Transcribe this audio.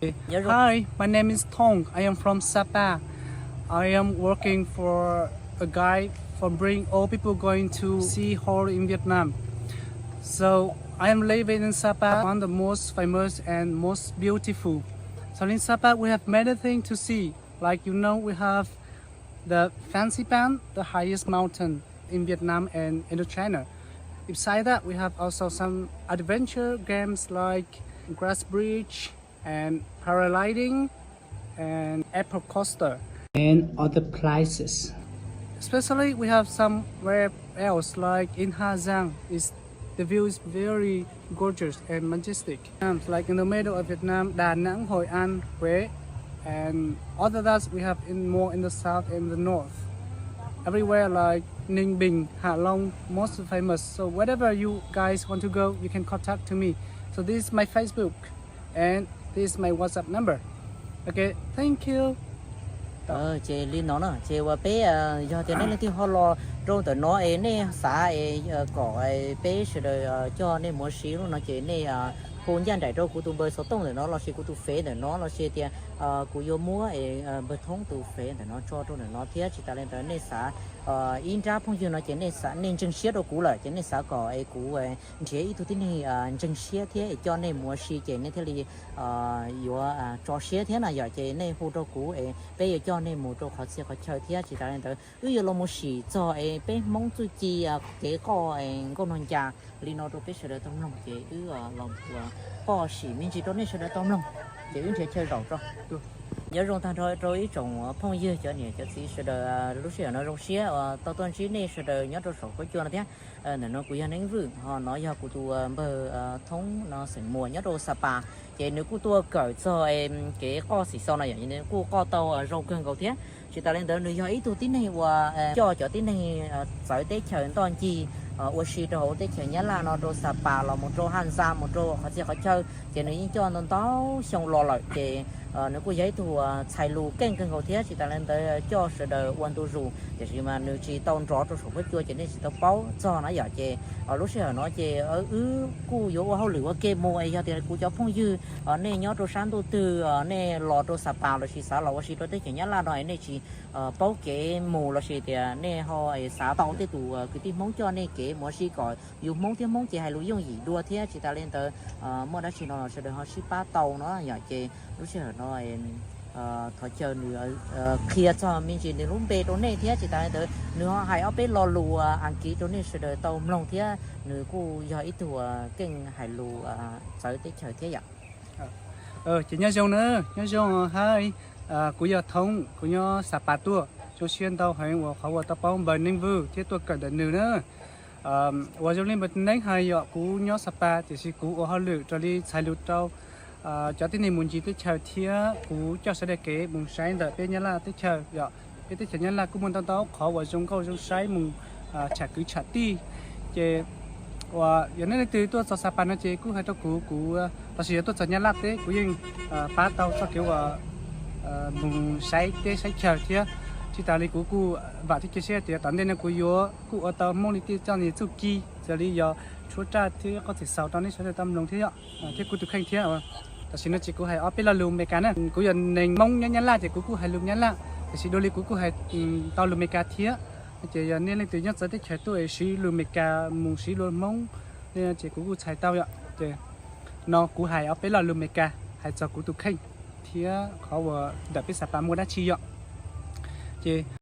Hi, my name is Thong. I am from Sapa. I am working for a guide for bring all people going to see Hor in Vietnam. So I am living in Sapa, one of the most famous and most beautiful. So in Sapa, we have many things to see. Like, you know, we have the Fansipan, the highest mountain in Vietnam and Indochina. Beside that, we have also some adventure games like grass bridge and paragliding and apple coaster and other places. Especially, we have somewhere else like in Ha Giang. Is the view is very gorgeous and majestic. Um, like in the middle of Vietnam, Đà Nẵng, Hội An, Huế, and other that we have in more in the south and the north. Everywhere like Ninh Bình, Hạ Long, most famous. So wherever you guys want to go, you can contact to me. So this is my Facebook and this is my WhatsApp number. Okay, thank you. Ces li no na, ces uas peb, yog tias nej leej twg ho los rau ntawm no es nej xav es kom peb sawv daws coj nej mus ua si no ces nej hu ncaj nraim rau kuv tus npawb xov tooj ntawm no los sis kuv tus fev ntawm no los sis tias kuv yuav muab es npawg Thoob tus fev ntawm no tso rau ntawm no thiab. Tsis tas li ntawd nej xav ib nrab phooj ywg no ces nej ntseeg siab rau kuv lawm ces nej xav kom es kuv nrhiav ib tug tib neeg ntseeg siab thiab es coj nej mus ua si ces nej thiaj li yuav tso siab thiab na yom. Ces nej hu rau kuv es peb yuav coj nej mus rau qhov txhia qhov chaw thiab. Tsis tas li ntawd wb yuav los mus sim txog es peb Hmoob txuj ci kev qoj nkauj nog ncas li no rau peb sawv daws tau mloog ces wb los qoj sim me ntsis rau nej sawv daws tau mloog ces wb nrhiav chaw zaum tso. Nyob zoo tag nrho rau ib tsoom phooj ywg cov niam cov txiv sawv daws, lub sij hawm no zoo siab uas tau tuaj ntsib nej sawv daws nyob rau saum huab cua no thiab. Ntawm no kuv yog Neeb Vwj, ho no yog kuv tus npawg Thoob no xeem Muas nyob rau Sapa. Ces nws kuj tuaj kawm txog kev qoj xim xo no yom, nws kuj qoj tau zoo kawg nkaus thiab. Tsis tas li ntawd nws yog ib tug tib neeg uas coj cov tib neeg txawv teb chaws ntoj ncig ua si rau hauv teb chaws Nyab Laj no rau Sapa los mus rau Haj Ntxa mus rau qhov txhia qhov chaw ces nws yeej coj ntau ntau xyoo los lawm ces nws kuj yog ib tug txhais lus keej kawg nkaus thiab. Tsis tas li ntawd coj sawv daws ua ntu zus tiam sis mas nws tsis tau nrov rau saum huab cua ces nej tsis tau paub txog na yom. Ces lub sij hawm no ces wb kuj yuav ua hauj lwm ua ke mus es yog tias kuv cov phooj ywg nej nyob rau sab ntuj twg nej los rau Sapa los sis xav los ua si rau teb chaws Nyab Laj no es nej tsis paub kev mus los sis tias nej ho xav tau tej tus kwv tij Hmoob coj nej kev mus ua si kom yus Hmoob thiab Hmoob ces hais lus yooj yim dua thiab. Tsis tas li ntawd muaj dab tsi no los sawv daws ho sib pab tau no yom. Ces lub sij hawm no thov caw nws qhia txog me ntsis nws lub npe rau nej thiab. Tsis tas li ntawd nws ho hais ob peb lo lus Askiv rau nej sawv daws tau mloog thiab. Nws kuj yog ib tug keej hais lus txawv teb chaws thiab yom. Ces nyob zoo na, nyob zoo ha, kuv yog Thoob, kuv nyob Sapa tuaj. Zoo siab ntau heev uas qhov uas tau paub npawg Neeb Vwj thiab tuaj kawm ntawm nws na. Uas zoo li npawg Neeb hais yom, kuv nyob Sapa tiam sis kuv ua hauj lwm raws li txhais lus rau cov tib neeg mus ncig teb chaws thiab kuv coj sawv daws kev mus saib ntawm peb Nyab Laj teb chaws yom. Peb teb chaws Nyab Laj kuj muaj ntau ntau qhov uas zoo nkauj zoo saib mus tsham kwv tsham tij. Ces uas yog nej leej twg tuaj txog Sapa no ces kuj hais rau kuv, kuv los sis yog tuaj txog Nyab Laj teb kuv yeej pab tau txoj kev uas mus saib teb saib chaw thiab. Tsis tas li kuv kuj vam thiab cia siab tias tom ntej no kuv yuav kuj ua tau Hmoob li tej txoj niag txuj ci, raws li yog tshuab raj thiab qoj xim xaus rau nej sawv daws tau mloog thiab yom, thiab kuv tus kheej thiab. Tam sim no ces kuv hais ob peb lo lus Meskas na. Kuv yog neeg Hmoob nyob Nyab Laj ces kuv kuj hais lus Nyab Laj, tiam sis dua li kuv kuj hais tau lus Meskas thiab. Ces yog nej leej twg nyob txawv teb chaws tuaj es siv lus Meskas mus siv lus Hmoob, ces kuv kuj txhais tau yom. Ces no kuv hais ob peb lo lus Meskas hais txog kuv tus kheej thiab qhov uas ntawm peb Sapa muaj dab tsi yom. Ces